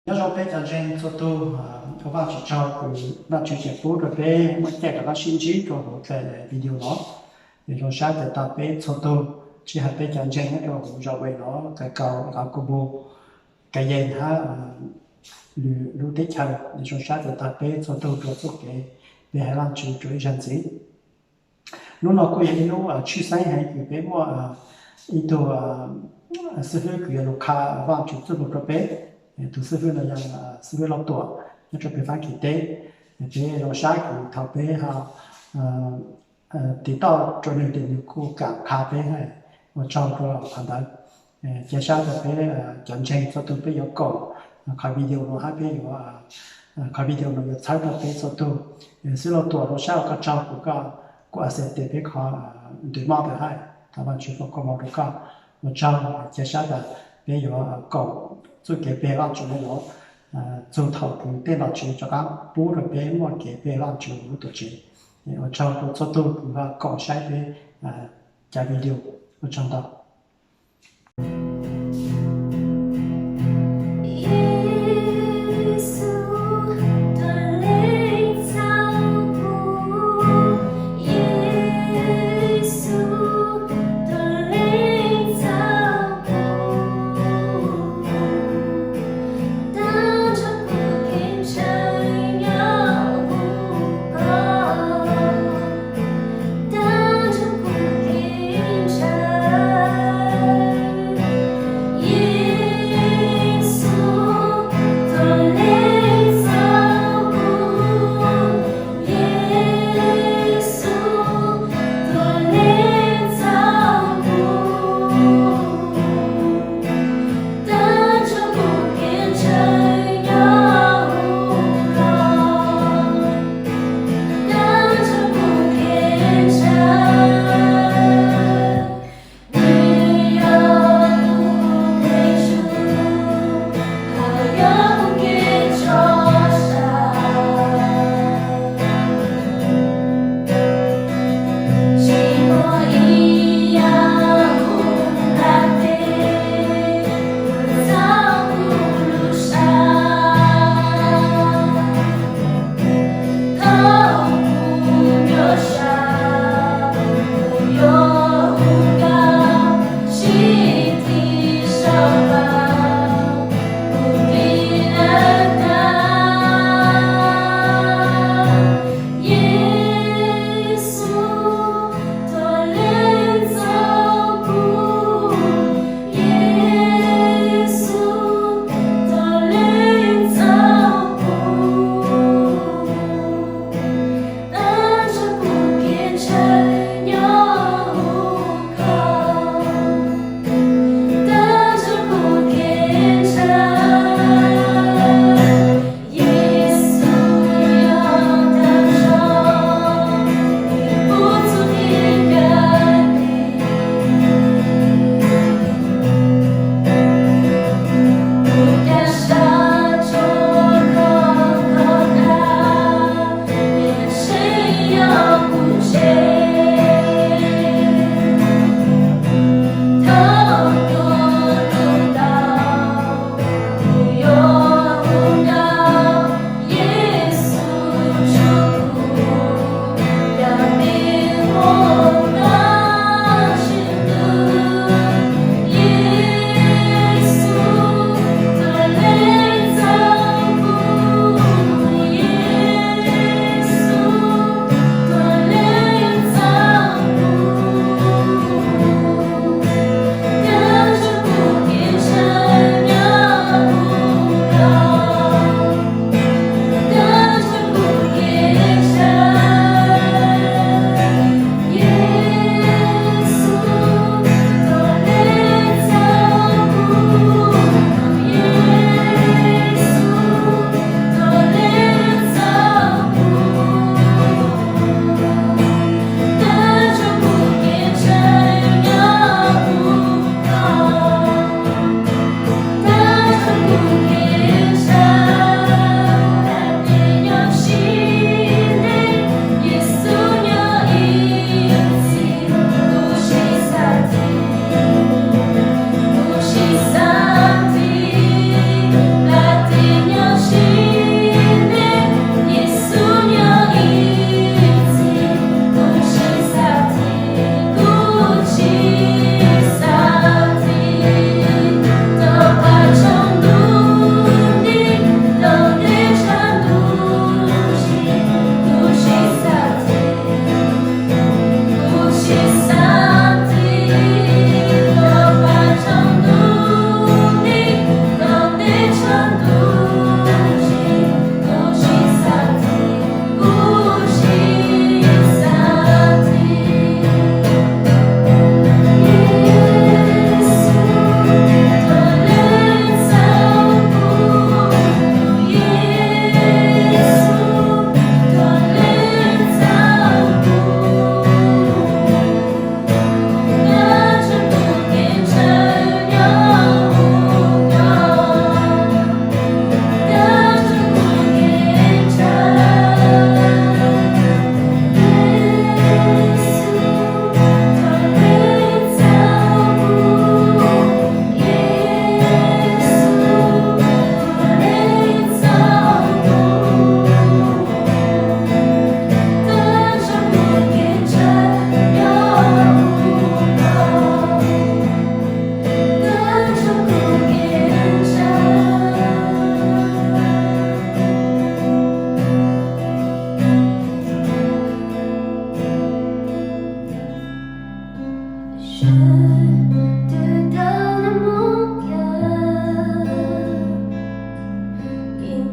Nyob zoo peb cov ntseeg txhua tug, ua Vaajtswv tsaug kws Vaajtswv tseem pub rua peb muaj caij rov qaab sib ntsib rua huv video no. Es zoo sab tas peb txhua tug, tsi has peb cov ntseeg nyob rua huv Zimbabwe no, Kaikaw, Kakubu, Kayen hab lwm lub teb chaws, es zoo sab tas peb txhua tug rua txuj kev pe has Vaajtswv rua ib zaag ntxiv. Nub no kuj yog ib nub tshwj xeeb heev kws peb muaj ib tug xib fwb kws yuav lug qha Vaajtswv txuj lug rua peb. Tug xib fwb no yog xib fwb Lauj Tuam nyob rua peg Faab Kis teb. Peb zoo sab kws thaum peb ho tiv tauj rua nwg tes nwg kuj kaam qha peb. Ua tsaug rua qhov ntawd. Ca sab tas peb cov ntseeg txhua tug peb yuav koom qhov video no hab peb yuav, qhov video no yuav txhawb rua peb txhua tug. Xib fwb Lauj Tuam, zoo sab ua koj tsaug kws koj kuj accept peb qhov ntws moj ntawd hab thov Vaajtswv foom koob moov rua koj. Ua tsaug. Ca sab tas peb yuav koom txuj kev pe Vaajtswv le nuav txug thaum kws tej nom tswv rov qaab pub rua peb muaj kev pe Vaajtswv huv lub tuam tsev. Ua tsaug rua txhua tug kws ho koom saib peb cov video. Ua tsaug ntau.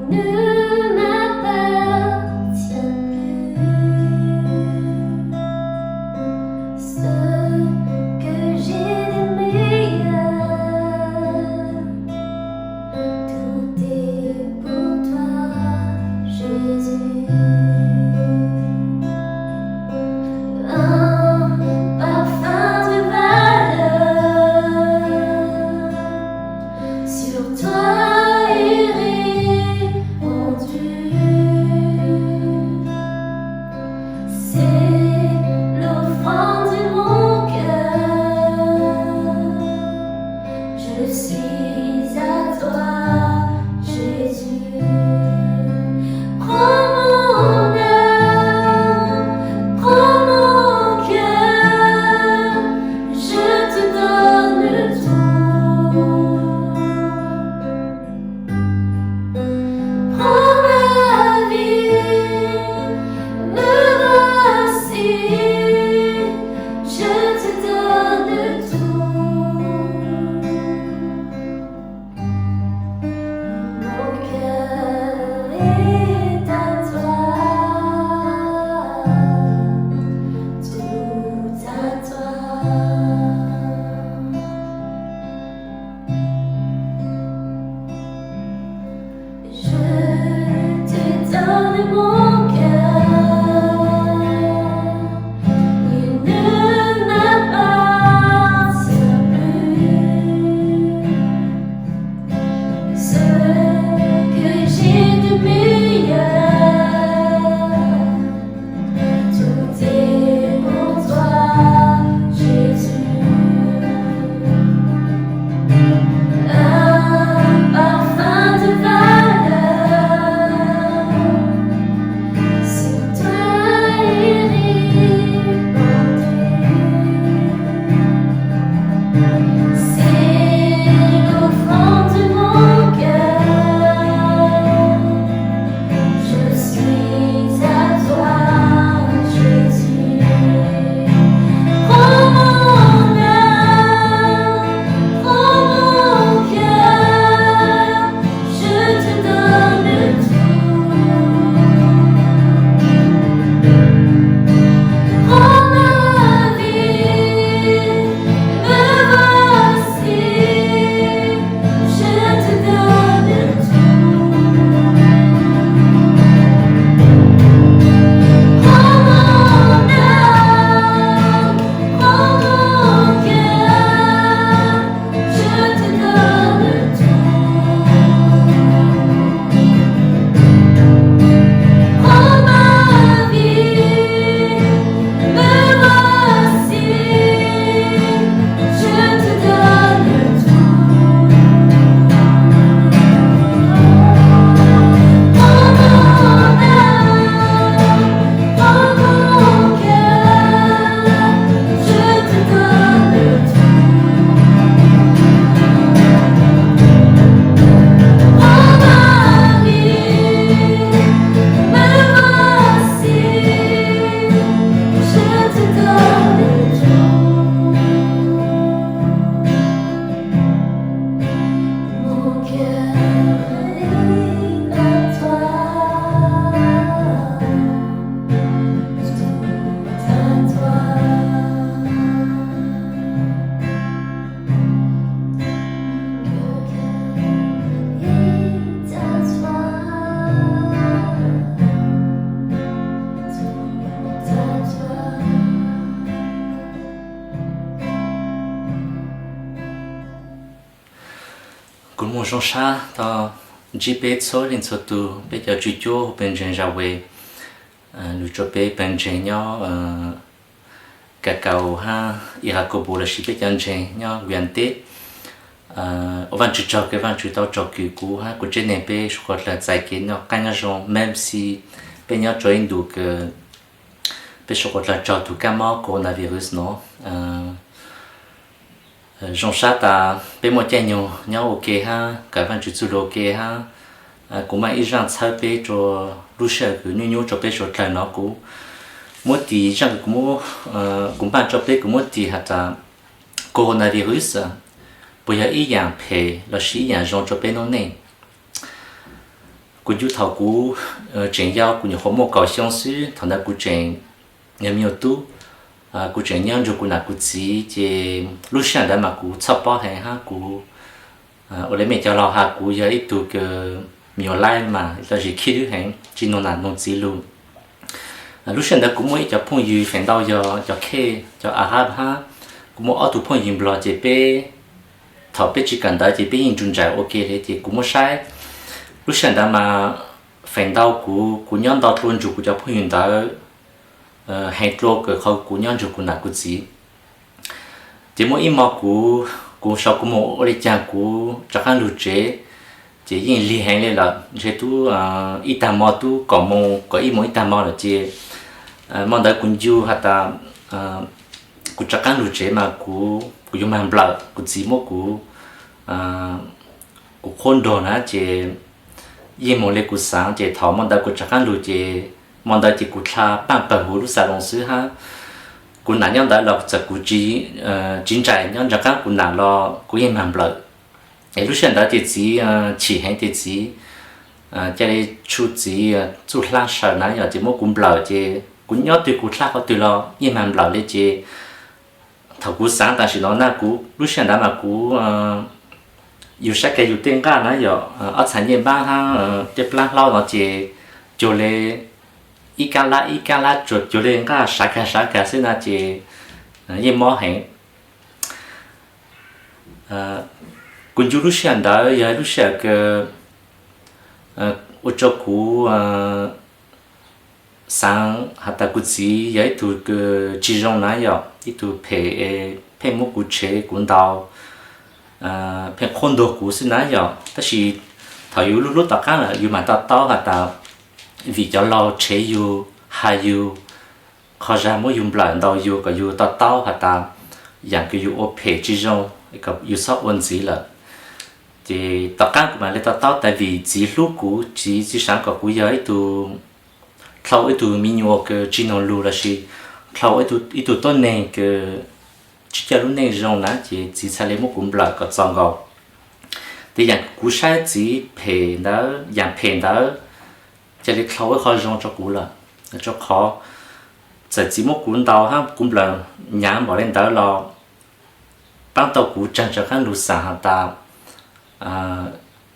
ne m'appartient plus. Ce que j'ai de meilleur, tout est pour toi, Jésus. Un parfum de valeur sur toi est répandu. C'est l'offrande de mon cœur. Je suis à toi, Jésus. Prends mon âme, prends mon cœur, je te donne tout. Prends ma vie, me voici, je te donne tout. Mon cœur est à toi, tout à toi. Je te donne mon cœur, il ne m'appartient plus. Ce que j'ai de meilleur, tout est pour toi, Jésus. Un parfum de valeur sur toi est répandu. C'est l'offrande de mon cœur. Je suis à toi, Jésus. Prends mon âme, prends mon cœur, je te donne tout. Prends ma vie, me voici, je te donne tout. Prends mon âme, prends mon cœur, je te donne tout. Prends ma vie, me voici, je te donne tout. Prends mon âme, prends mon cœur, je te donne tout. Prends ma vie, me voici, je te donne tout. Mon cœur est à toi, tout à toi. Mon cœur est à toi, tout à toi. Kuv muaj zoo sab tau ntsib peb txhua leej txhua tus, peb cov tswv cuab pawg ntseeg Yahweh, lug rua peb pawg ntseeg nyob Cacao hab Irakopo lossis peb cov ntseeg nyob Guiana teb. Ua Vaajtswv tsaug kws Vaajtswv tau tsom kwm kuv hab kuv tsev neeg peb suav quas dlawg txais kev noj qaab nyob zoo, même si peb nyob rua ib ntus kws peb suav quas dlawg raug tug kab mob coronavirus no. Zoo sab tas peb muaj caij nyoog nyob ua ke hab kawm Vaajtswv txuj lug ua ke hab kuv maj ib zaaj txhawb peb rua lub sij hawm kws nyuaj nyuaj rua peb suav dlawg no. Kuv muab tis zaaj kws kuv, kuv npaj rua peb, kuv muab tis has tas coronavirus puas yog ib yaam phem lossis ib yaam zoo rua peb noob neej? Kuv ncu thaum kuv tseem yau, kuv nyuam qhuav muaj kaum xyoo xwb, thaum ntawd kuv tseem yog me nyuam tub, kuv tseem nyob nrug kuv nam kuv txiv, ces lub sij hawm ntawd mas kuv txhoj pob heev hab kuv ua le mej cov laug has kuv yog ib tug kws me nyuam laib mas lom zem khib dwb heev, tsi noog nam noog txiv lug. Lub sij hawm ntawd kuv muaj ib cov phooj ywg feem ntau yog cov khej cov a hab hab, kuv muaj ob tug phooj ywg nplog ces peb, thaum peb tsi kawm ntawv ces peb yeej nrug nraim ua ke le ces kuv muab saib. Lub sij hawm ntawd mas feem ntau kuv, kuv nyob ntau dlua nrug kuv cov phooj ywg ntawd heev dlua kws qhov kuv nyob nrug kuv nam kuv txiv. Ces muaj ib mo kuv, kuv sau kuv moog ua le caag kuv rov qaab lug tsev, ces yeej lig heev le lawm, ntshe tub ib taag mo tub kaum moos kaum ib moos ib taag mo lawm ces mo ntawd kuv ncu has tas kuv rov qaab lug tsev mas kuv, kuv yuav mag nplawm, kuv txiv muab kuv, kuv qhuab nrog na ces yeej moog le kuv xaav ces thaum mo ntawd kuv rov qaab lug ces mo ntawd ces kuv dlha paaj pawg huv lub xav loos xwb hab. Kuv nam nyob ntawd los txawm kuv tsi nraim nyob nraim qaab kuv nam los kuv yeej mag nplawm. Es lub sij hawm ntawd ces txiv chim heev ces txiv ca le tshu txiv txuj hlab saw na yog ces muab kuv nplawm ces kuv nyob twg kuv dlha qhov twg los yeej mag nplawm le ces thaum kuv xaav tam sim no na kuv lub sij hawm ntawd mas kuv yug saib kag yug tej nqaj na yog ob txhais nyej npaab hab tej plaab hlaub no ces cuag le ib kaab lab ib kaab lab cuag le nqaj sav kag sav kag xwb na ces yeej mob heev. Kuv ncu lub sij hawm ntawd yog lub sij hawm kws ua rua kuv xaav has tas kuv txiv yog ib tug kws tsi zoo na yog ib tug phem, pheej muab kuv tshev kuv ntaus, pheej qhuab ntuas kuv xwb na yog. Tab sis thaum yus lub hlub tom qaab lawm yus mam to taub has tas vim cov laug tshev yus, has yus, qhov zag muab yus nplawm ntaus yus kom yus to taub has tas yaam kws yus ua phem tsi zoo, kom yus txhob ua ntxiv lawm. Ces tom qaab kuv mam le to taub tas vim txiv hlub kuv, txiv tsi xaav kom kuv yog ib tug dlhau ib tug me nyuam kws tsi noog lug lossis dlhau ib tug tuab neeg kws tsi coj lub neej zoo na ces txiv txhad le muab kuv nplawm kom txaus nkaus. Ces yaam kuv saib txiv phem ntawd, yaam phem ntawd ca le dlhau ib qho zoo rua kuv lawm, rua qhov txawm txiv muab kuv ntaus hab kuv nplawm hnyav npaum le ntawd los paab tau kuv tsaag rov qaab lug xaav has tas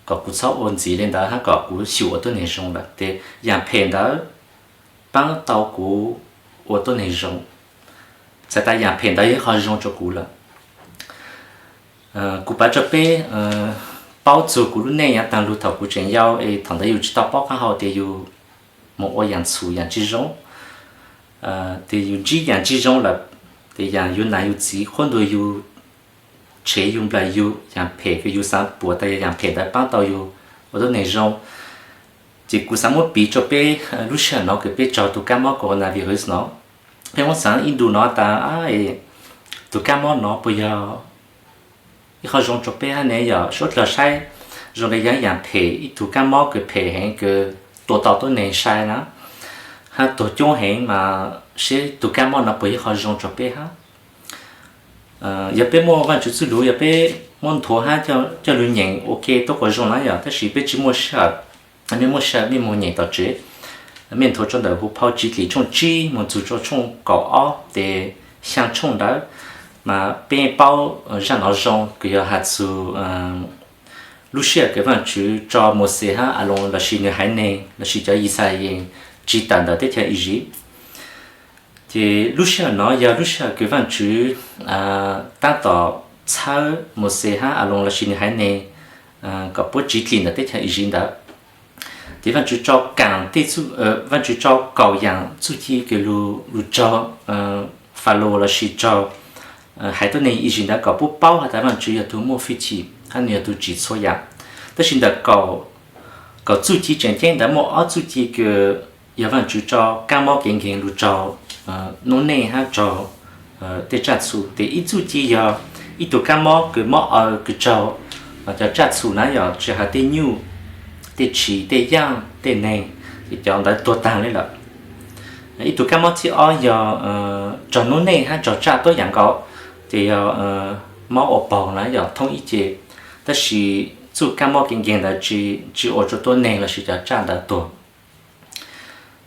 kom kuv txhob ua ntxiv le ntawd hab kom kuv xyum ua tuab neeg zoo lawm. Ces yaam phem ntawd paab tau kuv ua tuab neeg zoo, txhais tas yaam phem ntawd yog ib qho zoo rua kuv lawm. Kuv pav rua peb paub txug kuv lub neej yaav taag lug thaum kuv tseem yau es thaum ntawd yus tsi tau paub qaab hau tes yus moog ua yaam txhum yaam tsi zoo, tes yus ntsib yaam tsi zoo lawm, tes yaam yus nam yus txiv qhuab ntuas yus, tshev yus nplawm yus, yaam phem kws yus xaav puam tas yog yaam phem ntawd paab tau yus ua tuab neeg zoo. Ces kuv xaav muab piv rua peb lub sij hawm no kws peb raug tug kab mob coronavirus no, peb muab xaav ib ntu no tas tug kab mob no puas yog ib qho zoo rua peb hab ne? Yog suav dlawg saib zoo le yog yaam phem, ib tug kab mob kws phem heev kws tua tau tuab neeg sai na, hab tuag coob heev mas seb tug kab mob no puas yog ib qho zoo rua peb hab. Yog peb muaj Vaajtswv txuj lug, yog peb muab nthuav hab coj lug nyeem ua ke tuab quas zoo na yog, tab sis peb tsi muaj sij hawm. Mej muaj sij hawm mej moog nyeem tom tsev, mej nthuav rua ntawm huv phau Txiv Dlim tshooj tsib moog txug rua tshooj kaum ob tes xyaa tshooj ntawd mas peb paub zaaj nov zoo kws yog has txug lub sij hawm kws Vaajtswv tso Mauxes hab Aloos lossis nwg haiv neeg lossis cov Yixalayees tsi tawm ntawm teb chaws Iziv. Ces lub sij hawm no yog lub sij hawm kws Vaajtswv taab tom txhawb Mauxes hab Aloos lossis nwg haiv neeg kom puab tsiv dlim ntawm teb chaws Iziv ntawd. Ces Vaajtswv tso kaam tej, Vaajtswv tso kaum yaam txuj ci kws lug raug Falaus lossis raug haiv tuab neeg Iziv ntawd kom puab paub has tas Vaajtswv yog tug muaj fwj chim hab nwg yog tug tsim txhua yaam. Tab sis ntawm kaum txuj ci tseem ceeb ntawd muaj ob txuj ci kws yog Vaajtswv tso kaab mob kev nkeeg lug raug noob neej hab raug tej tsaj txhu. Tes ib txuj ci yog ib tug kaab mob kws mob aw kws raug cov tsaj txhu na yog tsi has tej nyuj, tej tshis, tej yaaj, tej neeg, ces cov ntawd tuag taag le lawm. Ib tug kaab mob thib ob yog raug noob neej hab raug tsaj tuab yaam nkaus, ces yog mob ua paug na yog thoob ib ce. Tab sis txuj kab mob kev nkeeg ntawd tsis ua rau tuab neeg lossis cov tsaj ntawd tuag.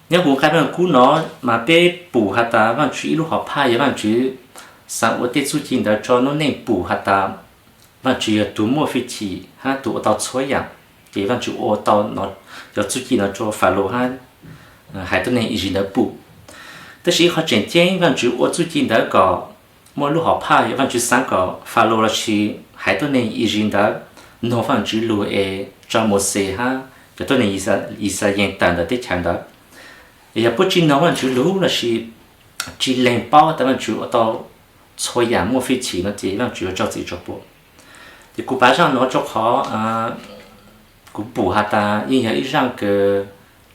Nyob huv nqaij Vaaj Kub no mas peb pum has tas Vaajtswv ib lub hom phaj yog Vaajtswv xaav ua tej txuj ci ntawd tso noob neej pum has tas Vaajtswv yog tug muaj fwj chim hab tug ua tau txhua yaam, ces Vaajtswv ua tau cov txuj ci no rua Falaus hab haiv tuab neeg Iziv ntawd pum. Tab sis ib qho tseem ceeb Vaajtswv ua txuj ci ntawd kom muaj lub hom phaj yog Vaajtswv xaav kom Falaus lossis haiv tuab neeg Iziv ntawd noog Vaajtswv lug es tso Mauxes hab cov tuab neeg Yixalayees tawm ntawm teb chaws ntawd. Yog puab tsi noog Vaajtswv lug lossis tsi lees paub tas Vaajtswv ua tau txhua yaam muaj fwj chim no ces Vaajtswv yuav rau txim rua puab. Ces kuv pav zaaj no rua qhov kuv pum has tas yeej yog ib zaaj kws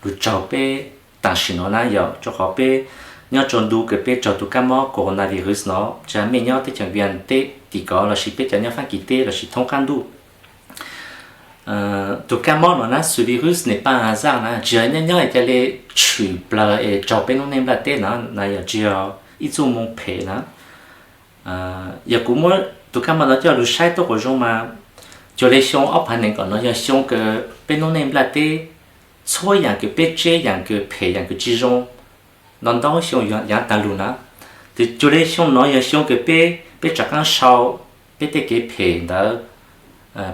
lug tsaug peb taam sim no na yog rua qhov peb nyob rua ntu kws peb raug tug kab mob coronavirus no, tsi has mej nyob teb chaws Vietnam teb tim kov lossis peb cov nyob Faab Kis teb lossis thoob qaab ntuj. Tug kab mob no na xws virus Nipah Zaj na tsi yog nyob nyob ca le tshwm plawg es raug peb noob neej nplaj teb na, na yog tsi yog ib txuj moo phem na. Yog kuv muab tug kab mob no coj lug saib tuab quas zoo mas cuag le xyoo ob phav nees nkaum no yog xyoo kws peb noob neej nplaj teb txhua yaam kws peb tseb, yaam kws phem, yaam kws tsi zoo no ntau xyoo yaav taag lug na. Ces cuag le xyoo no yog xyoo kws peb, peb rov qaab sau peb tej kev phem ntawd,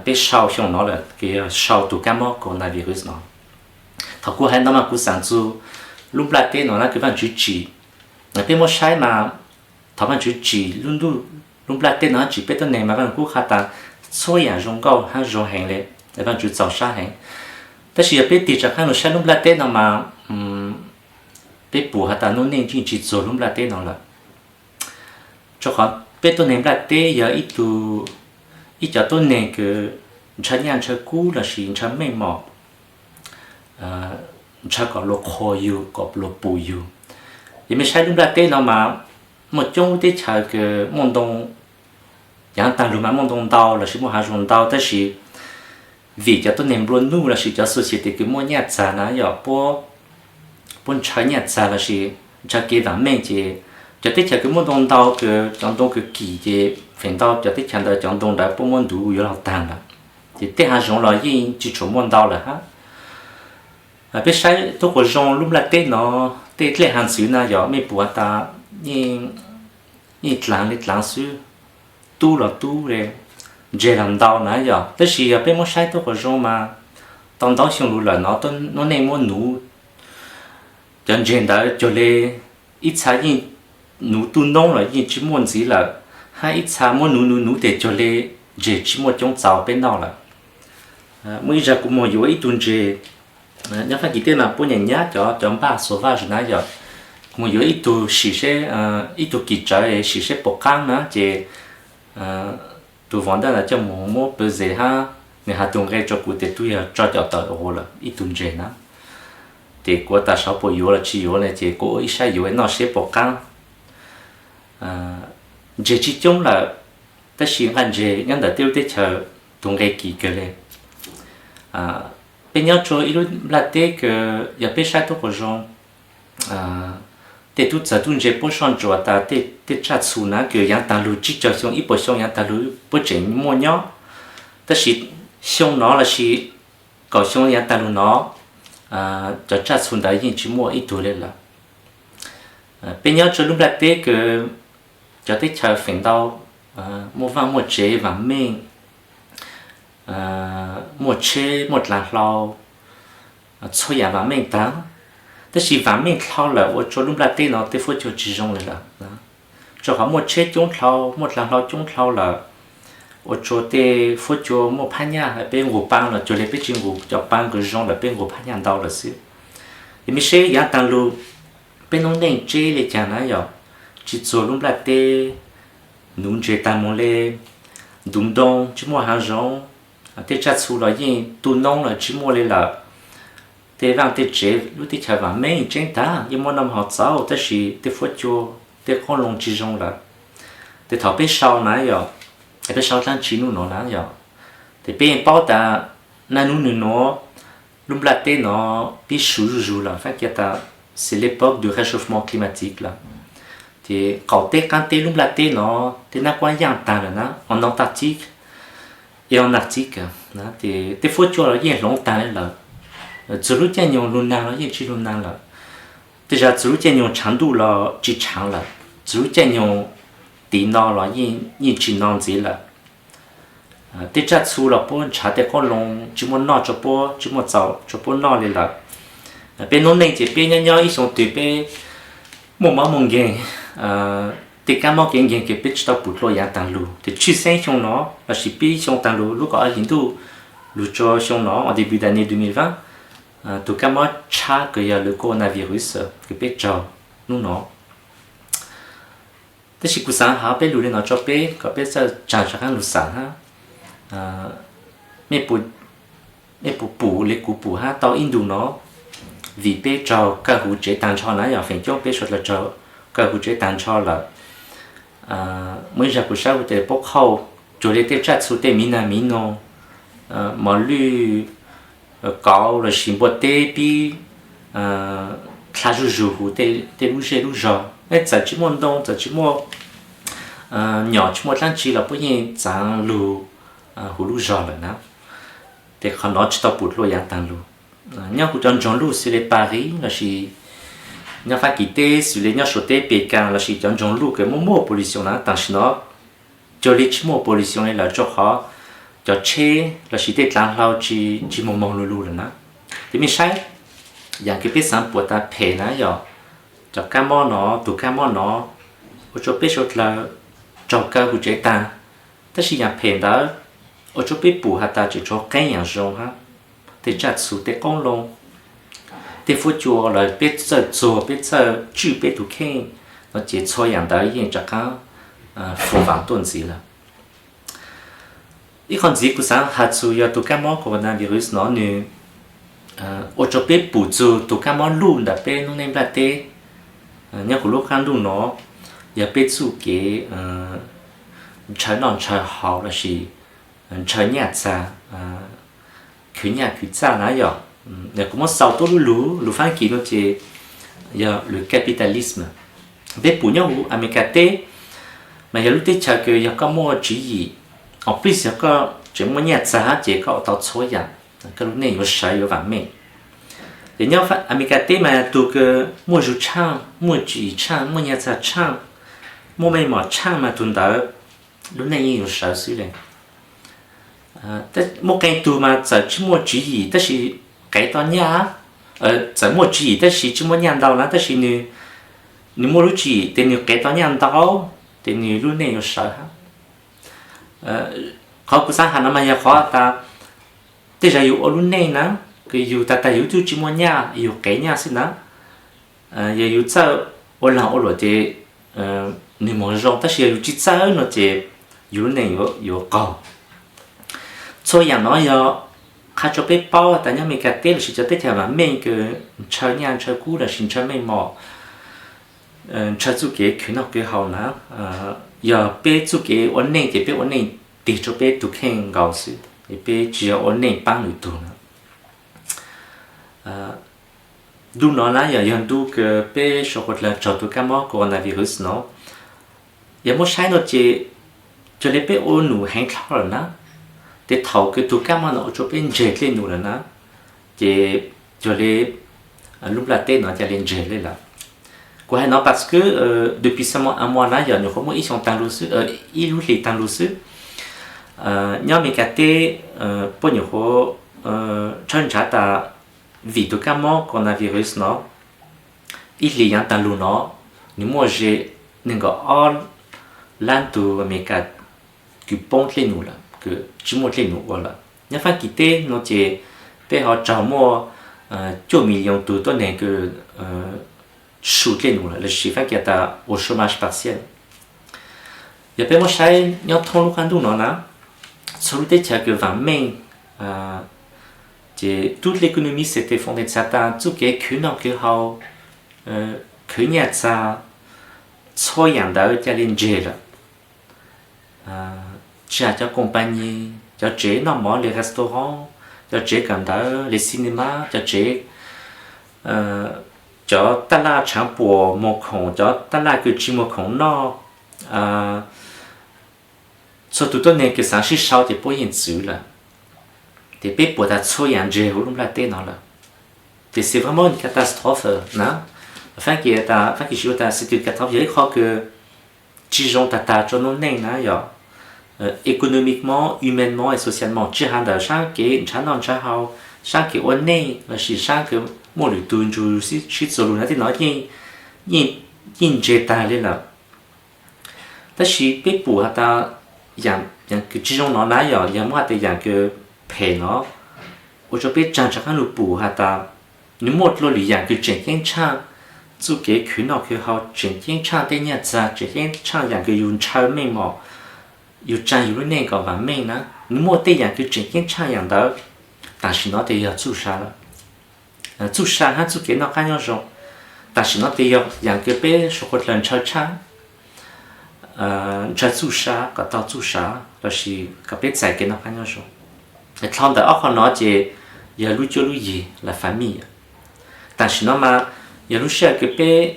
peb sau xyoo no lawm kws yog sau tug kab mob coronavirus no. Thaum kuv hais no mas kuv xaav txug lub nplaj teb no na kws Vaajtswv tsim. Peb muab saib mas thaum Vaajtswv tsim lub ntuj, lub nplaj teb no tsim peb tuab neeg mas Vaaj Kub has tas txhua yaam zoo nkauj hab zoo heev le, Vaajtswv txaus sab heev. Tab sis yog peb tig rov qaab lug saib lub nplaj teb no mas peb pum has tas noob neej yeej tsi txuag lub nplaj teb no lawm. Rua qhov peb tuab neeg nplaj teb yog ib tug, ib cov tuab neeg kws ntshaw nyaj ntshaw kub lossis ntshaw meej mom, ntshaw kom luas qhuas yug kom luas pum yug. Yog mej saib lub nplaj teb no mas muaj coob lub teb chaws kws muaj ntoo, yaav taag lug mas muaj ntoo ntau lossis muaj haav zoov ntau tab sis vim cov tuab neeg nplua nuj lossis cov xuv xim tes kws muaj nyaj txag na yog puab ntshaw nyaj txag lossis ntshaw kev vaam meej ces cov teb chaws kws muaj ntoo ntau kws cov ntoo kws kim ces feem ntau cov teb chaws ntawd cov ntoo ntawd puab muab ntuv yuav luag taag lawm. Ces tej haav zoov los yeej tsi tshuav muaj ntau lawm hab. Peb saib tuab quas zoo lub nplaj teb no, tej dlej haav ntxwv na yog mej pum has tas yeej dlaav le dlaav xwb, tub los tub le, ntseg los ntau na yog. Tab sis yog peb muab saib tuab quas zoo mas tau ntau xyoo lug lawm no noob neej muab nuv cov ntseg ntawd cuag le ib txha yeej nuv tuj noob los yeej tsi muaj ntxiv lawm, hab ib txha muab nuv nuv nuv tes cuag le ntseg tsi muaj coob txaus peb noj lawm. Muaj ib zag kuv moog yuav ib tug ntseg, nyob Faab Kis teb mas puab nyam nyab cov, cov npaj sauvage na yog, kuv moog yuav ib tug sim seb, ib tug kis tsawv sim seb puas qaab na ces tus vos ntawd coj moog muab pawv zes hab nwg has tug nqe rua kuv tes tub yog tsawg caum tawm ua lawm ib tug ntseg na. Ces kuv tas sav puas yuav los tsi yuav ne ces kuv ua ib sab yuav noj seb puas qaab. Ntseg tsi coob lawm, tab sis nqaj ntseg nyob ntawm tej lub teb chaws tus nqe kim kawg le. Peb nyob rua ib lub nplaj teb kws yog peb saib tuab quas zoo, tej tub txawg tub ntse puab soj ntsuam tas tej tsaj txhu na kws yaav taag lug tsib caug xyoo ib puas xyoo yaav taag lug puab tseem muaj nyob, tab sis xyoo no lossis kaum xyoo yaav taag lug no cov tsaj txhu ntawd yeej tsi muaj ib tug le lawm. Peb nyob rua lub nplaj teb kws cov teb chaws feem ntau muaj vaaj muaj tsev vaam meej, muaj tsheb muaj dlaav hlau, txhua yaam vaam meej taag, tab sis vaam meej dlhau lawm ua rua lub nplaj teb no tej fuab cua tsi zoo le lawm. Rua qhov muaj tsheb coob dlhau muaj dlaav hlau coob dlhau lawm ua rua tej fuab cua muaj phab nyaj, peb nqug paa los cuag le peb tsi nqug cov paa kws zoo lawm peb nqug phab nyaj ntau lawm xwb. Yog mej seb yaav taag lug peb noob neej tseb le caag na yog tsi txuag lub nplaj teb, nuv ntseg taag moog le, ntuv ntoo tsi muaj haav zoov, tej tsaj txhu los yeej tuj noob los tsi muaj le lawm. Tej vaaj tej tsev lub teb chaws vaam meej tseeb taag yeej muaj noj hov txauv tab sis tej fuab cua, tej qoob loo tsi zoo lawm. Tes thaum peb sau na yog, peb sau dlaab tsi nub no na yog, tes peb yeej paub tas naj nub nwg nuav lub nplaj teb no pib suv zuj zug lawm, faab kiag tas c'est l'époque du réchauffement climatique lawm. Ces qaum teb qaab teb lub nplaj teb no tej nab kuab yaaj taag lawm na, en Antarctique, en Arctique, Ces tej fuab cua los yeej hloov tag li lawm. Txhua lub caij nyoog lug naag los yeej tsi lug naag lawm. Tej zag txhua lub caij nyoog tshaav ntuj los tsi tshaav lawm. Txhua lub caij nyoog tiv no los yeej tsi no ntxiv lawm. Tej tsaj txhu los puab ntshav tej qoob loo, tsi muaj noj rua puab, tsi muaj txaus rua puab noj li lawm. Peb noob neej ces peb nyob nyob ib xyoo twg peb muaj mob muaj nkeeg, tej kab mob kev nkeeg kws peb tsi tau pum dlua yaav taag lug. Ces tshwj xeeb xyoo no lossis pib xyoo taag lug lub kaum ob hlis ntuj lug rua xyoo no, au début de l'année deux mille vingt, tug kab mob tshab kws yog lwm coronavirus kws peb raug nub no. Tab sis kuv xaav has peb lug li no rua peb kom peb txawj tsaag rov qaab lug xaav hab, mej puas pum li kuv pum hab tau ib ntu no? Vim peb raug kawg huv tsev taag nrho na, yog feem coob peb suav dlawg raug kawg huv tsev taag nrho lawm. Muaj ib zag kuv saib huv tes puab qhauj cuag li tej tsaj txhu tej miv nag miv noog, mos lwj, kauv lossis npua teb pib dlha zuj zug huv tej lub zej lub zog. Txawm tsi muaj ntoo, txawm tsi muaj nyom, tsi muaj dlaab tsi los puab yeej txaav lug huv lub zog lawm na. Ces qhov no tsi tau pum dlua yaav taag lug. Nyob huv cov ntsoog luj xws li Paris lossis nyob Fab Kis teb, xws li nyob Suav teb Pes Kas lossis cov ntsoog luj kws muaj muaj pollution na, tam sim no cuag li tsi muaj pollution li lawm rua qhov cov tsheb lossis tej dlaav hlau tsi moog moog lug lug lawm na. Ces mej saib, yaam kws peb xaav puam tas phem na yog cov kab mob no, tug kab mob no ua rua peb suav dlawg raug kawg huv tsev taag. Tab sis yaam phem ntawd ua rua peb pum has tas tseem tshuav qeeb yaam zoo hab. Tej tsaj txhu, tej qoob loo, tej fuab cua lawm peb txawj txuag, peb txawj tswj peb tug kheej no ces txhua yaam ntawd yeej rov qaab fum vaam tuaj ntxiv lawm. Ib qho ntxiv kuv xaav has txug yog tug kab mob coronavirus no nwg ua rua peb pum txug tug kab mob luj ntawm peb noob neej nplaj teb nyob huv lub qaab ntuj no, yog peb txuj kev ntshaw noj ntshaw haus lossis ntshaw nyaj txag, khwv nyaj khwv txaj na yog. Kuv muab xaus tuab lub lug, lug Fab Kis no ces yog lug capitalism. Peb pum nyob huv Amelikas teb mas yog lub teb chaws kws yog koj muaj tswv yim, en plus yog koj tseem muaj nyaj txag hab ces koj ua tau txhua yaam, koj lub neej yuav sawv yuav vaam meej. Ces nyob Amelikas teb mas tug kws muaj zug tshaaj, muaj tswv yim tshaaj, muaj nyaj txag tshaaj, muaj mej mom tshaaj mas tug ntawd lub neej yeej yuav sawv xwb le. Muaj qee tug mas txawm tsi muaj tswv yim tab sis qev tau nyaj, txawm muaj tswv yim tab sis tsi muaj nyaj ntau na, tab sis nwg muaj lub tswv yim ces nwg qev tau nyaj ntau, ces nwg lub neej yuav sawv hab. Qhov kuv xaav has no mas yog qhov tas tej zag yug ua lub neej na, kws yug tag tag yug tub tsi muaj nyaj, yug qev nyaj xwb na. Yog yug txawj ua laag ua luam ces nwg moog zoo, tab sis yog yug tsi txawj no ces yug lub neej yuav qaug. Txhua yaam no yog qha rua peb paub tas nyob Amelikas teb lossis cov teb chaws vaam meej kws ntshaw nyaj ntshaw kub lossis ntshaw mej mom, ntshaw txuj kev khwv noj khwv haus na, yog peb txuj kev ua neej ces peb ua neej tig rua peb tug kheej nkaus xwb, peb tsi yog ua neej paab lwm tug na. Ntu no na yog, yog ntu kws peb suav dlawg raug tug kab mob coronavirus no, yog muab saib no ces cuag li peb ua num heev dlhau lawm na, ces thaum kws tug kab mob no ua rua peb ntseg dlej num lawm na, ces cuag li lub nplaj teb no ca li ntseg dlej lawm. Kuv has no pas kws depuis seulement un mois na yog nyuam qhuav muaj ib xyoo taag lug xwb, ib lub hli taag lug xwb. Nyob Amelikas teb puab nyuam qhuav tshawb ntshaav tas vim tug kab mob coronavirus no ib hlis yaav taag lug no, nwg muaj ze neeg nkaum ob lab tug Amelikas kws poob dlej num lawm, kws tsi muaj dlej num ua lawm. Nyob Fab Kis teb no ces peb ho raug muaj cuaj million tug tuab neeg kws su dlej num lawm, lossis Fab Kis tas ua chômage partiel. Yog peb muab saib nyob thoob lub qaab ntuj no na, txhua lub teb chaws kws vaam meej, ces toute l'économie s'est effondrée, txhais tas txuj kev khwv noj khwv haus, khwv nyaj txag, txhua yaam ntawd ca li ntseg lawm. Tsi has cov compagnie, cov tsev noj mov, les restaurants, cov tsev kawm ntawv, les cinémas, cov tsev, cov taj laj tshaav puam muag khoom, cov taj laj kws tsi muag khoom noj, txhua tug tuab neeg kws xaav sib sau ces puab yeej txwv lawm. Ces peb puas tas txhua yam ntseg hauv lub nplaj teb no lawm. Ces c'est vraiment une catastrophe na. Fab Kis, Fab Kis siv ua tas c'est une catastrophe, yog ib qho kws tsis zoo tag tag rau noob neej na yog, économiquement, humainement et socialement, tsis has ntawm sab kev ntshaw noj ntshaw haus, sab kev ua neej lossis sab kev muaj lwm tus ntsug sib txuas lus na, tej no yeej ntseg tag li lawm. Tab sis peb pum has tas yam kws tsis zoo no na yog, yog muab has tas yam kws phem no ua rau peb tsaag rov qaab lug pum has tas nws muaj dlua lwm yam kws tseem ceeb tshaaj txuj kev khwv noj khwv haus, tseem ceeb tshaaj tej nyaj txag, tseem ceeb tshaaj yam kws yug ntshaw meej mom, yug tsaa yug lub neej kom vaam meej na. Nws muaj tej yam kws tseem ceeb tshaaj yam ntawd, tam sim no tes yog txuj sa lawm. Txuj sa hab txuj kev noj qab nyob zoo, tam sim no tes yog yam kws peb suav qhuav dlawg ntshaw tshaaj, ntshaw txuj sa kom tau txuj sa lossis kom peb txais kev noj qab nyob zoo. Dhau ntawm ob qho no ces yog lub cuab lub yig la famille. Tam sim no mas yog lub sij hawm kws peb,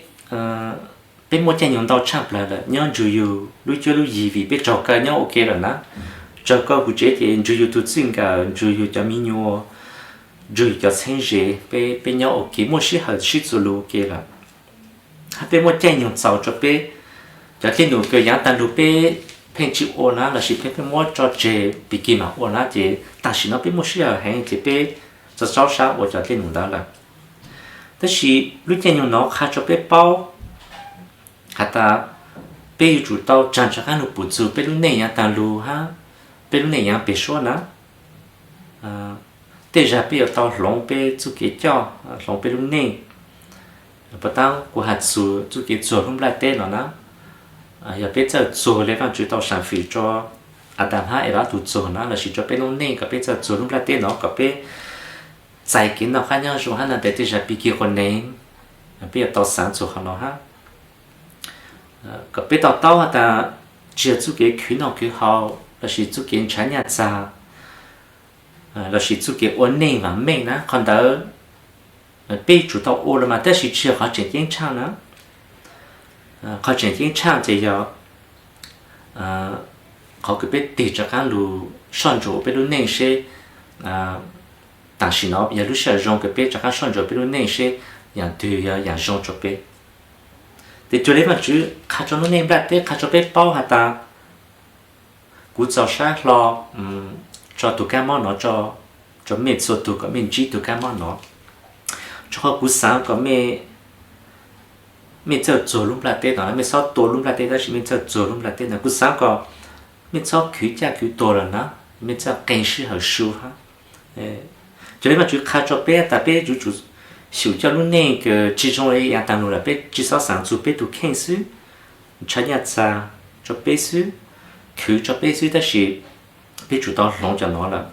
peb muaj caij nyoog ntau tshaaj plawg lawm, nyob ntsug yug lub cuab lub yig vim peb raug kaw nyob ua ke lawm na. Raug kaw huv tsev ces ntsug yug tug txij nkawm, ntsug yug cov me nyuam, ntsug yug cov txheeb ze, peb nyob ua ke muaj sij hawm sib txuas lus ua ke lawm. Hab peb muaj caij nyoog txaus rua peb cov dlej num kws yaav taag lug peb pheej tsis ua na lossis peb pheej muab tso tseg pig kig maam ua na, ces tam sim no peb muaj sij hawm heev ces peb txaus sab ua cov dlej num ntawd lawm. Tab sis lub caij nyoog no qha rua peb paub has tas peb yuav tsum tau tsaag rov qaab lug pum txug peb lub neej yaav taag lug hab peb lub neej yaav peg suab na. Tej zag peb yuav tau hloov peb txuj kev coj, hloov peb lub neej. Puas taab kuv has txug txuj kev txuag lub nplaj teb no na, yog peb txawj txuag le Vaajtswv tau samfim rua Adas hab Evas tug txuag na lossis rua peb noob neej kom peb txawj txuag lub nplaj teb no kom peb txais kev noj qab nyob zoo hab na, tes tej zag pig kig quas neeg, peb yuav tau xaav txug qhov no hab. Kom peb to taub has tas tsis yog txuj kev khwv noj khwv haus lossis txuj kev nrhav nyaj txag lossis txuj kev ua neej vaam meej na, qhov ntawd peb yuav tsum tau ua los mas, tab sis tsis yog qhov tseem ceeb tshaaj na. Qhov tseem ceeb tshaaj ces yog qhov kws peb tig rov qaab lug soj ntsuam peb lub neej seb, tam sim no yog lub sij hawm zoo kws peb rov qaab soj ntsuam peb lub neej seb yaam twg yog yaam zoo rua peb. Tes cuag le Vaajtswv qha rua lub neej nplaj teb qha rua peb paub has tas kuv txaus sab hlo tso tug kab mob no rua mej txhua tug kom mej ntsib tug kab mob no. Rua qhov kuv xaav kom mej txawj txuag lub nplaj teb no, mej txhob tua lub nplaj teb tab sis mej txawj txuag lub nplaj teb no. Kuv xaav kom mej txhob khwv caj khwv tuag lawm na, mej txawj qee sij hawm su hab. Cuag le Vaajtswv qha rua peb tas peb yuav tsum xyum coj lub neej kws tsis zoo le yaav taag lug lawm, peb tsis xob xaav txug peb tug kheej xwb, nrhav nyaj txag rua peb xwb, khwv rua peb xwb, tab sis peb tsum tau hloov cov no lawm.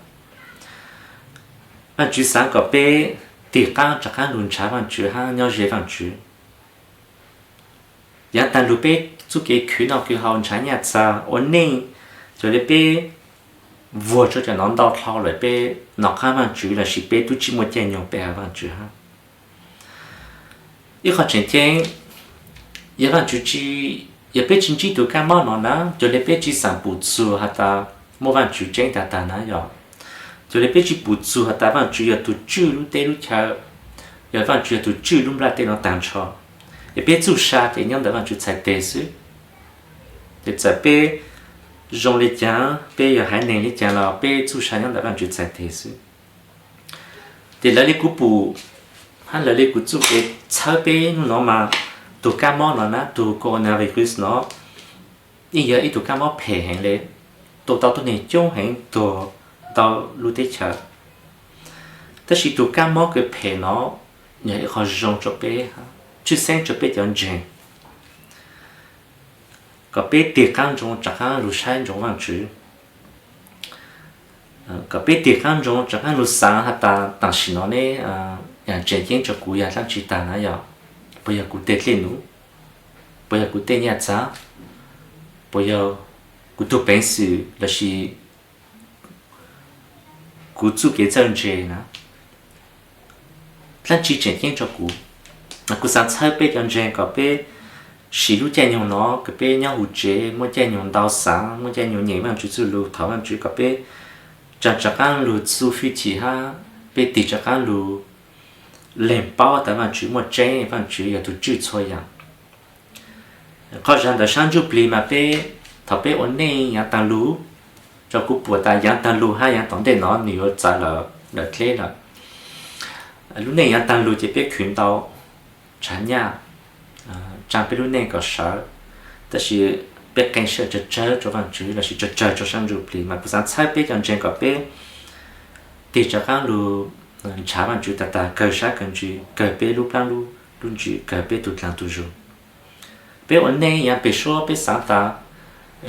Vaajtswv xaav kom peb tig qaab rov qaab lug nrhav Vaajtswv hab nyob ze Vaajtswv. Yaav taag lug peb txuj kev khwv noj khwv haus, nrhav nyaj txag, ua neej, cuag le peb vuag rua cov no ntau dlhau lawm, peb nov qaab Vaajtswv lossis peb tub tsi muaj caij nyoog pe has Vaajtswv hab. Ib qho tseem ceeb, yog Vaajtswv, yog peb tsis ntsib tug kab mob no na, cuag le peb tsis xaav pum txug has tas muaj Vaajtswv tseeb tag tag na yog, cuag le peb tsis pum txug has tas Vaajtswv yog tug tswj lub teb lub chaw, yog Vaajtswv yog tug tswj lub nplaj teb no taag nrho, es peb txuj sa ces nyob ntawm Vaajtswv txhais teg xwb. Ces txawm peb zoo le caag, peb yog haiv neeg le caag los peb txuj sa nyob ntawm Vaajtswv txhais teg xwb. Ces lawv le kuv pum hab lawv le kuv txuj kev txhawb peb nub no mas, tug kab mob no na, tug coronavirus no, yeej yog ib tug kab mob phem heev le, tua tau tuab neeg coob heev tuag ntau lub teb chaws. Tab sis tug kab mob kws phem no yog ib qho zoo rua peb, tshwj xeeb rua peb cov ntseeg, kom peb tig qaab ntsoov rov qaab lug saib ntsoov Vaajtswv, kom peb tig qaab ntsoov rov qaab lug xaav has tas tam sim no ne, yaam tseem ceeb rua kuv yog dlaab tsi tag na yog, puas yog kuv tej dlej num, puas yog kuv tej nyaj txag, puas yog kuv tug peev xwm lossis kuv txuj kev txawj ntse na, dlaab tsi tseem ceeb rua kuv. Kuv xaav txhawb peb cov ntseeg kom peb siv lub caij nyoog no kws peb nyob huv tsev, muaj caij nyoog ntau xaav, muaj caij nyoog nyeem Vaajtswv txuj lug, thov Vaajtswv kom peb tsaag rov qaab lug txuj fwj chim hab peb tig rov qaab lug leeg paub tas Vaajtswv muaj tseeb, Vaajtswv yog tug tswj txhua yaam. Qhov zag ntawm saab ntsuj plig mas peb, thaum peb ua neej yaav taag lug, rua kuv puam tas yaav taag lug hab yaav tom ntej no nwg yuav txawv lawm, lawm dleb lawm. Lub neej yaav taag lug ces peb khwv ntau, ntshaw nyaj, tsaa peb lub neej kom sawv, tab sis peb qee sij hawm tsawg tsawg rua Vaajtswv lossis tsawg tsawg rua saab ntsuj plig. Mas kuv xaav txhawb peb cov ntseeg kom peb tig rov qaab lug ntshaw Vaajtswv tag tag, kawg sab kawg ntsws, kawg peb lub plaab lub ntsws, kawg peb tug dlaag tug zug. Peb ua neej yaav peg suab peb xaav tas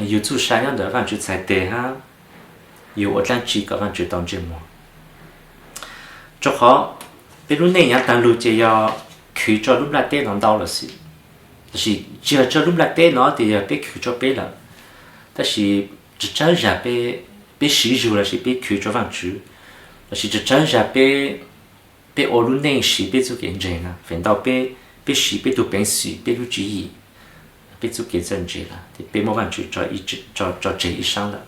yug txuj sa nyob ntawm Vaajtswv txhais tes hab yug ua dlaab tsi kom Vaajtswv tau ntsej muag. Rua qhov peb lub neej yaav taag lug ces yog khwv rua lub nplaj teb no ntau lawm xwb. Tab sis tsi yog rua lub nplaj teb no tes yog peb khwv rua peb lawm, tab sis tsawg tsawg zag peb siv zug lossis peb khwv rua Vaajtswv, lossis tsawg tsawg zag peb, peb ua lub neej siv peb txuj kev ntseeg na, feem ntau peb, peb siv peb tug peev xwm, peb lub tswv yim, peb txuj kev txawj ntse lawm, tes peb muab Vaajtswv tso tseg ib saab lawm.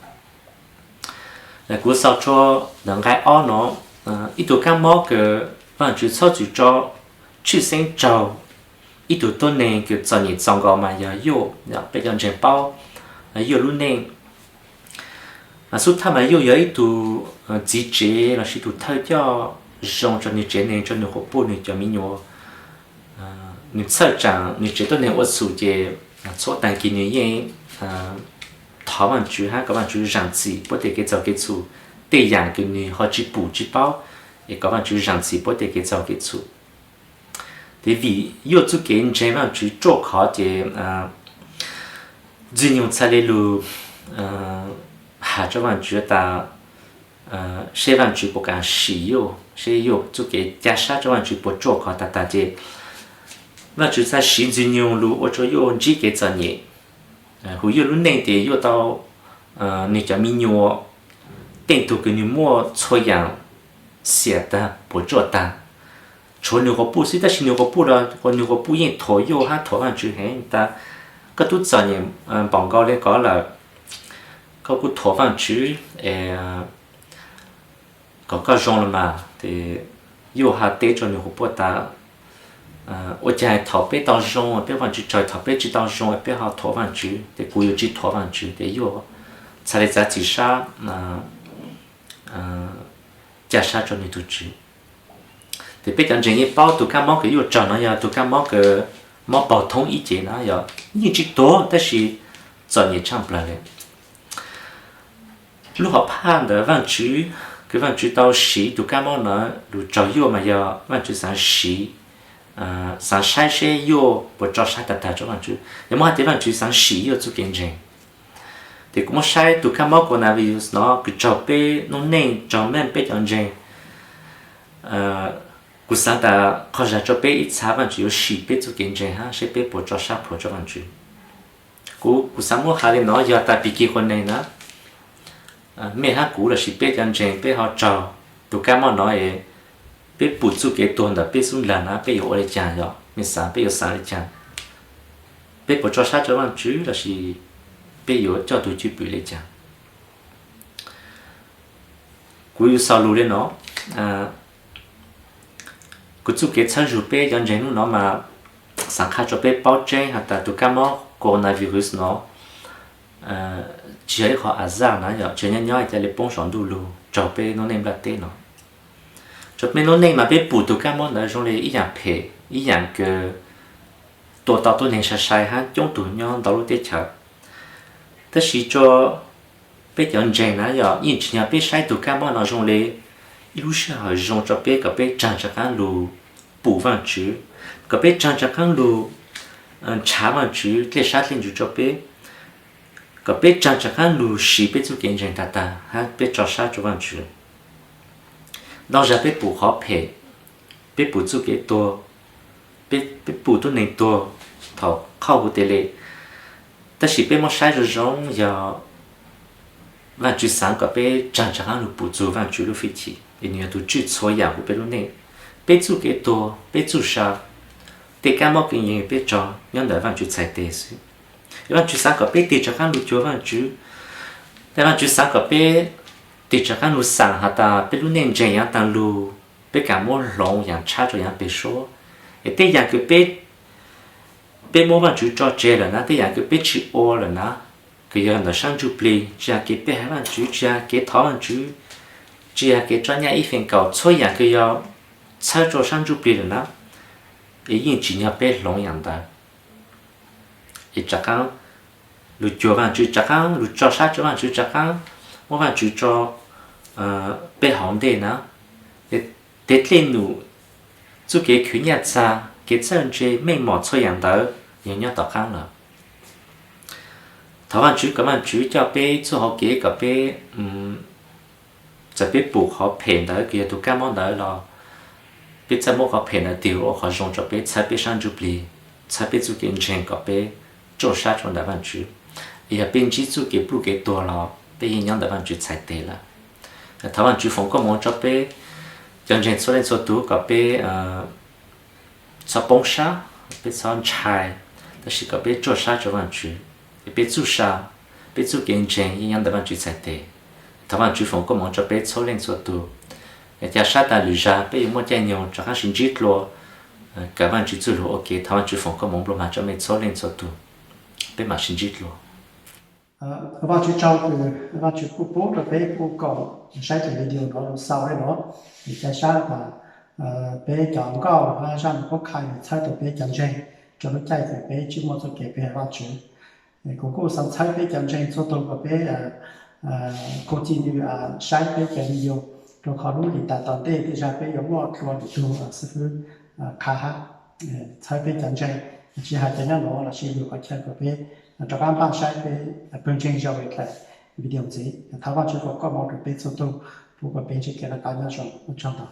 Kuv xaus rua ntawm nqai ob no, ib tug kaab mob kws Vaajtswv txhob txwm tso tshwj xeeb raug ib tug tuab neeg kws txom nyem txaus nkaus mas yog Yuaj, peb cov ntseeg paub Yuaj lub neej. Xub thawj mas Yuaj yog ib tug txiv tsev lossis ib tug thawj coj zoo rua nwg tsev neeg, rua nwg quas puj, nwg cov me nyuam. Nwg txhawj tsaam nwg tsev tuab neeg ua txhum ces txhua taag kis nwg yeej thov Vaajtswv hab kom Vaajtswv zaam txim puab tej kev txaug kev txhum, tej yaam kws nwg ho tsi pum tsi paub, es kom Vaajtswv zaam txim puab tej kev txaug kev txhum. Tes vim Yuaj txuj kev ntseeg Vaajtswv ruaj khov ces Ntxwg Nyoog txhaj le lug has rua Vaajtswv tas seb Vaajtswv puas kam sim Yuaj, seb Yuaj txuj kev ca sab rua Vaajtswv puas ruaj khov tag tag ces Vaajtswv txhaj siv Ntxwg Nyoog lug ua rua Yuaj ntsib kev txom nyem, hu Yuaj lub neej tes Yuaj tau nwg cov me nyuam, tej tug kws nwg muaj txhua yaam xiam tag puas tsuaj tag, tshuav nwg quas puj xwb, tab sis nwg quas puj los nwg quas puj yeej thuam Yuaj hab thuam Vaajtswv heev tas koj tub txom nyem npaum nkaus le ko lawm, koj kuj thuam Vaajtswv es kom koj zoo los mas. Tes Yuaj has teb rua nwg quas puj tas ua caag thaum peb tau zoo peb Vaajtswv tsaug, thaum peb tsi tau zoo peb ho thuam Vaajtswv, tes kuv yuav tsi thuam Vaajtswv. Tes Yuaj txhaj le txav txim sab, ca sab rua nwg tug Tswv. Tes peb cov ntseeg yeej paub tug kaab mob kws Yuaj raug no yog tug kaab mob kws mob paug thoob ib ce no, yog yeej tsi tuag tab sis txom nyem tshaaj plawg le. Lub hom phaj ntawm Vaajtswv kws Vaajtswv tau siv tug kaab mob no lug raug Yuaj mas yog Vaajtswv xaav siv, xaav saib seb Yuaj puas tso sab tag tag rua Vaajtswv. Yog muab has tas Vaajtswv xaav sim Yuaj txuj kev ntseeg. Tes kuv muab saib tug kaab mob coronavirus no kws raug peb noob neej, raug meej peb cov ntseeg, kuv xaav tas qhov zag rua peb ib txha Vaajtswv yuav sim peb txuj kev ntseeg hab seb peb puas tso sab plhuav rua Vaajtswv. Kuv, kuv xaav muab has le no yog tas pig kig quas neeg na, mej hab kuv lossis peb cov ntseeg peb ho raug tug kaab mob no es peb pum txuj kev tuag ntawm peb xub nlaag na peb yuav ua le caag, yog mej xaav peb yuav xaav le caag? Peb puas tso sab rua Vaajtswv lossis peb yuav coj tug cwj pwm le caag? Kuv yuav xaus lug le no. Kuv txuj kev txhawb zug peb cov ntseeg hnub no mas xaav qha rua peb paub tseeb has tas tug kaab mob coronavirus no tsi yog ib qho azaj na, yog tsi yog nyob nyob ca le poob saum ntuj lug raug peb noob neej nplaj teb no. Rua peb noob neej mas peb pum tug kaab mob ntawd zoo le ib yaam phem, ib yaam kws tua tau tuab neeg sai sai hab coob tug nyob ntau lub teb chaws. Tab sis rua peb cov ntseeg na yog yeej tsi yog peb saib tug kaab mob no zoo le ib lub sij hawm zoo rua peb kom peb tsaag rov qaab lug pum Vaajtswv, kom peb tsaag rov qaab lug ntshaw Vaajtswv dlej sab dlej ntsws rua peb, kom peb tsaag rov qaab lug siv peb txuj kev ntseeg tag tag hab peb tso sab rua Vaajtswv. Ntau zag peb pum qhov phem, peb pum txuj kev tuag, peb pum tuab neeg tuag thaum qhauj huv tes le. Tab sis peb muab saib zoo zoo yog Vaajtswv xaav kom peb tsaag rov qaab lug pum txug Vaajtswv lub fwj chim es nwg yog tug tswj txhua yaam huv peb lub neej. Peb txuj kev tuag, peb txuj sa, tej kaab mob kev nkeeg peb raug nyob ntawm Vaajtswv txhais tes xwb. Vaajtswv xaav kom peb tig rov qaab lug cuag Vaajtswv. Tab Vaajtswv xaav kom peb Tig rov qaab lug xaam has tas peb lub neej ntseeg yaav taag lug, peb kaam muab hloov yaam tshab rua yaav peg suab. Es tej yaam kws peb muab Vaajtswv tso tseg lawm na, tej yaam kws peb tsi ua lawm na, kws yog ntawm saab ntsuj plig, tsi has kev pe hawm Vaajtswv, tsi has kev thov Vaajtswv, tsi has kev tso nyaj ib feem kaum, txhua yaam kws yog txhawb rua saab ntsuj plig lawm na, es yeej tsim nyog peb hloov yaam ntawd. Es rov qaab lug cuag Vaajtswv, rov qaab lug tso sab rua Vaajtswv, rov qaab muab Vaajtswv tso peb hauv ntej na. Tes dlej num, txuj kev khwv nyaj txag, kev txawj ntse, meej mom, txhua yaam ntawd yog nyob tom qaab lawm. Thov Vaajtswv kom Vaajtswv coj peb txuj hauv kev kom peb, txawm peb pum qhov phem ntawd kws yog tug kab mob ntawd los, peb txawj muab qhov phem ntawd tig ua qhov zoo rua peb, txhawb peb saab ntsuj plig, txhawb peb txuj kev ntseeg kom peb tsuaj sab rua ntawm Vaajtswv. Yog peb ntsib txuj kev pluj kev tuag los peb yeej nyob ntawm Vaajtswv txhais tes lawm. Thov Vaajtswv foom koob moov rua peb cov ntseeg txhua leej txhua tug kom peb txhob poob sab, peb txhob ntshai, tab sis kom peb tsuaj sab rua Vaajtswv, es peb txuj sa, peb txuj kev ntseeg yeej nyob ntawm Vaajtswv txhais tes. Thov Vaajtswv foom koob moov rua peb txhua leej txhua tug. Ca sab tas lwm zag peb yuav muaj caij nyoog rov qaab sib ntsib dlua kawm Vaajtswv txuj lug ua ke. Thov Vaajtswv foom koob moov nplua mag rua mej txhua leej txhua tug. Peb maam sib ntsib dlua. Vaajtswv tsaug kws Vaajtswv kuj pub rua peb kuj koom saib tes video nuav lug xaus le nuav. Ca sab tas peb cov nkauj hab zaj lug pub khai txhawb rua peb cov ntseeg rua lub caij kws peb tsi muaj txuj kev pe hawm Vaajtswv. Kuv kuj xaav txhawb peb cov ntseeg txhua tug kom peb kuj txhij nwg saib peb cov video, rua qhov lub lim tas tom ntej tej zag peb yuav muaj dlua lwm tug xib fwb qha hab txhawb peb cov ntseeg, tsi has cov nyob nuav lossis yug qhov chaw kom peb rov qaab npaj saib peb pawg ntseeg zoo le dlaim video ntxiv. Thov Vaajtswv foom koob moov rua peb txhua tug, pub kom peb ntsib kev noj qab nyob zoo, ua tsaug ntau.